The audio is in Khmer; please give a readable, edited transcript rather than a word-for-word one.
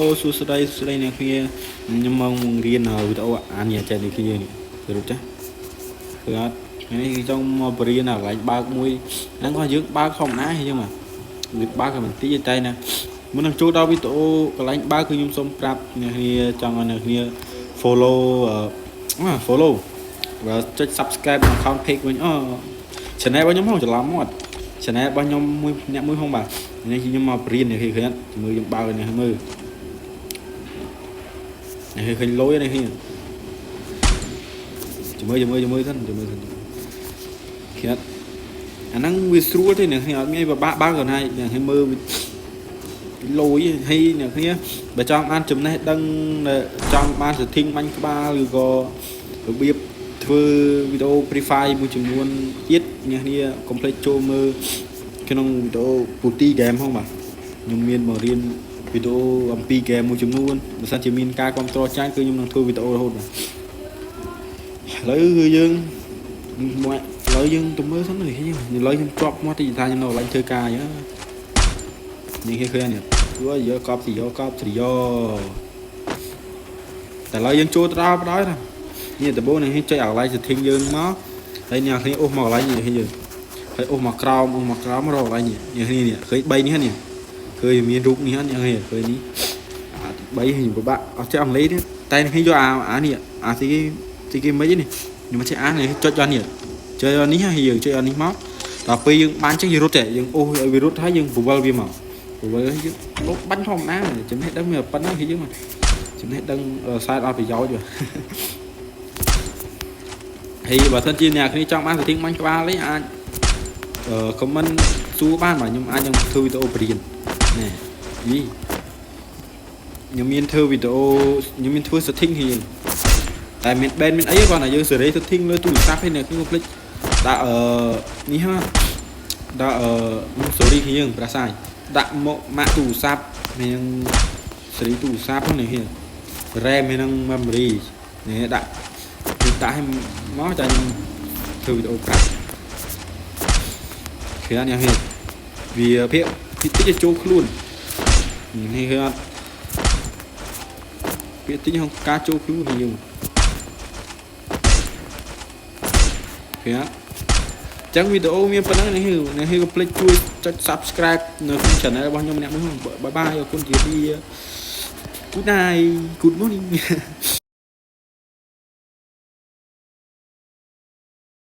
អូសួស្តីសួស្តីអ្នកគ្នាខ្ញុំមកបង្រៀនវីដេអូអានេះចេះនេះគ្នានេះរូបចាស់គឺអត់ថ្ងៃនេះគឺចង់មកបរៀនកន្លែងបើកមួយហ្នឹងគាត់យើងបើកធម្មតាយើងមកវាបើកតែបន្តិចតែណាមុននឹងចូលដល់វីដេអូកន្លែងបើកគឺខ្ញុំសូមប្រាប់អ្នកគ្នាចង់ឲ្យអ្នកគ្នា follow follow បើចុច subscribe account page វិញអូ channel របស់ខ្ញុំហងច្រឡំមក channel របស់ខ្ញុំមួយអ្នកមួយហងបាទនេះខ្ញុំមកបរៀននេះឃើញអត់មើលខ្ញុំបើកនេះមើលនេះឃើញលយនេះឃើញមើលមើលមើលសិនមើលសិនឃើញអាហ្នឹងវាស្រួលទេអ្នកគ្នាអត់មានពិបាកបើកគាត់ហើយអ្នកគ្នាមើលលយហើយអ្នកគ្នាបើចង់បានចំណេះដឹងចង់បាន setting បាញ់ក្បាលឬក៏របៀបធ្វើវីដេអូ Free Fire មួយចំនួនទៀតអ្នកគ្នាកុំភ្លេចចូលមើលក្នុងវីដេអូពូទី game ផងបាទខ្ញុំមានមករៀនវីដេអូអំពី game មួយចំនួនបើសិនជាមានការគ្រប់គ្រងចាញ់គឺខ្ញុំនឹងធ្វើវីដេអូរហូតបាទឥឡូវគឺយើងមកឥឡូវយើងទៅមើលសិននេះឥឡូវខ្ញុំជាប់មាត់ទីថាខ្ញុំនៅកន្លែងធ្វើការអញ្ចឹងនេះគេឃើញនេះធ្វើយកកប់ទីយកកប់ត្រីយោតែឥឡូវយើងចូលទៅដល់បណ្ដោយណានេះដំបូងនេះចុចអាកន្លែង setting យើងមកហើយអ្នកគ្នាអូសមកកន្លែងនេះយើងហើយអូសមកក្រោមអូសមកក្រោមរកកន្លែងនេះនេះនេះឃើញ3នេះនេះឃើញមានរូបនេះនេះឃើញនេះអាទី3ខ្ញុំពិបាកអត់ចេះអង់គ្លេសទេតែនេះយកអាអានេះអាទីគេទីគេមិននេះខ្ញុំមិនចេះអាននេះចុចដល់នេះចុចដល់នេះហើយយើងចុចដល់នេះមកដល់ពេលយើងបានចឹងយើងរត់ទេយើងអូសឲ្យវារត់ហើយយើងពវល់វាមកពវល់ហើយយើងលុបបាញ់ធម្មតាចំណេះដឹងវាប៉ុណ្ណឹងគឺយើងចំណេះដឹងខ្សែអត់ប្រយោជន៍ហើយបើសិនជាអ្នកគ្នាចង់បាន setting បាញ់ក្បាលនេះអាចអឺ comment សួរបានបាទខ្ញុំអាចនឹងធ្វើវីដេអូបរៀនណែយីខ្ញុំមានធ្វើវីដេអូខ្ញុំមានធ្វើ setting ហ៊ានតែមាន band មានអីគាត់ថាយើងសេរី setting លើទូរស័ព្ទឯនេះខ្ញុំភ្លេចដាក់អឺនេះហ่าដាក់អឺ sorry ខ្ញុំប្រាសាយដាក់មកម៉ាកទូរស័ព្ទនឹងសេរីទូរស័ព្ទនេះហ៊ាន RAM ហើយនឹង memory នេះដាក់ដាក់ឲ្យមកចាខ្ញុំធ្វើវីដេអូប្រាប់ឃើញអត់នេះវាភាគតិចតិចចូលខ្លួននេះគឺអត់ភាគតិចក្នុងការចូលខ្លួននេះយើងឃើញអត់ចឹងវីដេអូមានប៉ុណ្ណឹងនេះគឺនេះគឺកុំភ្លេចជួយចុច Subscribe នៅក្នុង Channel របស់ខ្ញុំម្នាក់មួយ bye bye អរគុណជាលា Good night, good morning.